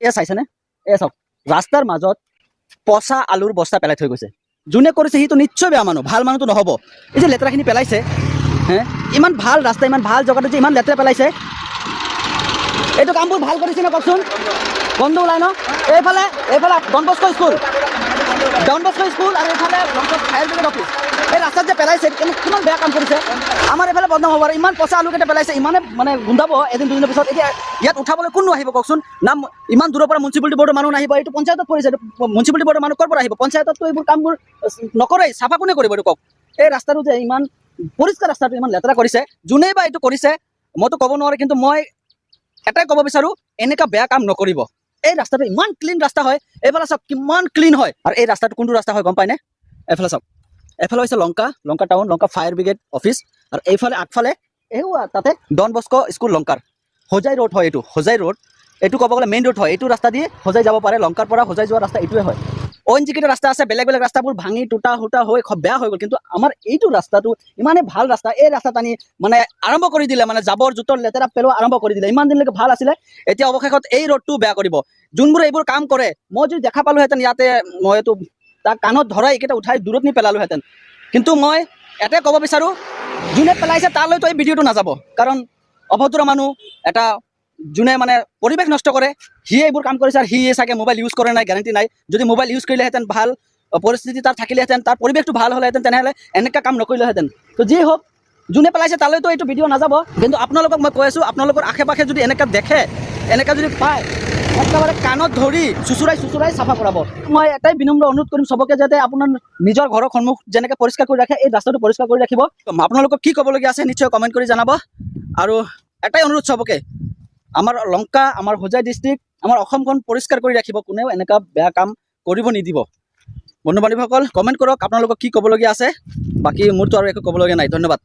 এয়া চাইছেনে? এয়া চাওক, ৰাস্তাৰ মাজত পচা আলুৰ বস্তা পেলাই থৈ গৈছে। যোনে কৰিছে সিটো নিশ্চয় বেয়া মানুহ, ভাল মানুহটো নহ'ব। এই যে লেতেৰাখিনি পেলাইছে হে, ইমান ভাল ৰাস্তা, ইমান ভাল জেগাটো যে ইমান লেতেৰা পেলাইছে, এইটো কামবোৰ ভাল কৰিছে নে কওকচোন? গন্ধ ওলাই ন? এইফালে Don Bosco school, Don Bosco school আৰু এইফালে ফায়াৰ ব্ৰিগেড অফিচ। এই ৰাস্তাত যে পেলাইছে, কিমান বেয়া কাম কৰিছে। আমাৰ এইফালে বদনাম হ'ব। আৰু ইমান পচা আলুকেইটা পেলাইছে, ইমানে মানে গোন্ধাব এদিন দুদিনৰ পিছত। এতিয়া ইয়াত উঠাবলৈ কোননো আহিব কওকচোন? নাম ইমান দূৰৰ পৰা মিউনিচিপালিটি বৰ্ডৰ মানুহ নাহিব। এইটো পঞ্চায়তত পৰিছে। এইটো মিউনিচিপালিটি বৰ্ডৰ মানুহ ক'ৰ পৰা আহিব? পঞ্চায়ততো এইবোৰ কামবোৰ নকৰেই। চাফা কোনে কৰিব, এইটো কওক? এই ৰাস্তাটো যে ইমান পৰিষ্কাৰ ৰাস্তাটো ইমান লেতেৰা কৰিছে, যোনেই বা এইটো কৰিছে মইতো ক'ব নোৱাৰোঁ, কিন্তু মই এটাই ক'ব বিচাৰোঁ, এনেকুৱা বেয়া কাম নকৰিব। এই ৰাস্তাটো ইমান ক্লিন ৰাস্তা হয়। এইফালে চাওক, কিমান ক্লিন হয়। আৰু এই ৰাস্তাটো কোনটো ৰাস্তা হয় গম পায়নে? এইফালে চাওক, এইফালে হৈছে Lanka, Lanka town, Lanka fire brigade office আৰু এইফালে আগফালে এইয়া তাতে ডন বস্কো স্কুল। লংকাৰ হোজাই ৰোড হয় এইটো। হোজাই ৰোড এইটো ক'ব গ'লে মেইন ৰোড হয়। এইটো ৰাস্তা দি হোজাই যাব পাৰে। লংকাৰ পৰা হোজাই যোৱা ৰাস্তা এইটোৱে হয়। অইন যিকেইটা ৰাস্তা আছে, বেলেগ বেলেগ ৰাস্তাবোৰ ভাঙি টুটা ফুটা হৈ বেয়া হৈ গ'ল, কিন্তু আমাৰ এইটো ৰাস্তাটো ইমানেই ভাল ৰাস্তা। এই ৰাস্তাত আনি মানে আৰম্ভ কৰি দিলে, মানে জাবৰ জোঁথৰ লেতেৰা পেলোৱা আৰম্ভ কৰি দিলে। ইমান দিনলৈকে ভাল আছিলে, এতিয়া অৱশেষত এই ৰোডটো বেয়া কৰিব। যোনবোৰ এইবোৰ কাম কৰে, মই যদি দেখা পালোহেঁতেন ইয়াতে, মইতো তাক কাণত ধৰাই এইকেইটা উঠাই দূৰত নি পেলালোহেঁতেন। কিন্তু মই এটাই ক'ব বিচাৰোঁ, যোনে পেলাইছে তালৈতো এই ভিডিঅ'টো নাযাব, কাৰণ অভদ্ৰ মানুহ এটা, যোনে মানে পৰিৱেশ নষ্ট কৰে, সিয়ে এইবোৰ কাম কৰিছে। আৰু সিয়ে চাগে মোবাইল ইউজ কৰে নাই গেৰেণ্টি নাই। যদি মোবাইল ইউজ কৰিলেহেঁতেন, ভাল পৰিস্থিতি তাৰ থাকিলেহেঁতেন, তাৰ পৰিৱেশটো ভাল হ'লেহেঁতেন, তেনেহ'লে এনেকুৱা কাম নকৰিলেহেঁতেন। তো যি হওক, যোনে পেলাইছে তালৈতো এইটো ভিডিঅ' নাযাব, কিন্তু আপোনালোকক মই কৈ আছোঁ, আপোনালোকৰ আশে পাশে যদি এনেকুৱা দেখে, এনেকুৱা যদি পায়, একেবাৰে কাণত ধৰি চুচুৰাই চুচুৰাই চাফা কৰাব। মই এটাই বিনম্ৰ অনুৰোধ কৰিম চবকে, যাতে আপোনাৰ নিজৰ ঘৰৰ সন্মুখ যেনেকৈ পৰিষ্কাৰ কৰি ৰাখে, এই ৰাস্তাটো পৰিষ্কাৰ কৰি ৰাখিব। আপোনালোকক কি ক'বলগীয়া আছে নিশ্চয় কমেণ্ট কৰি জনাব। আৰু এটাই অনুৰোধ চবকে, আমাৰ লংকা, আমাৰ হোজাই ডিষ্ট্ৰিক্ট, আমাৰ অসমখন পৰিষ্কাৰ কৰি ৰাখিব। কোনেও এনেকুৱা বেয়া কাম কৰিব নিদিব। বন্ধু বান্ধৱীসকল, কমেণ্ট কৰক আপোনালোকক কি ক'বলগীয়া আছে। বাকী মোৰতো আৰু একো ক'বলগীয়া নাই। ধন্যবাদ।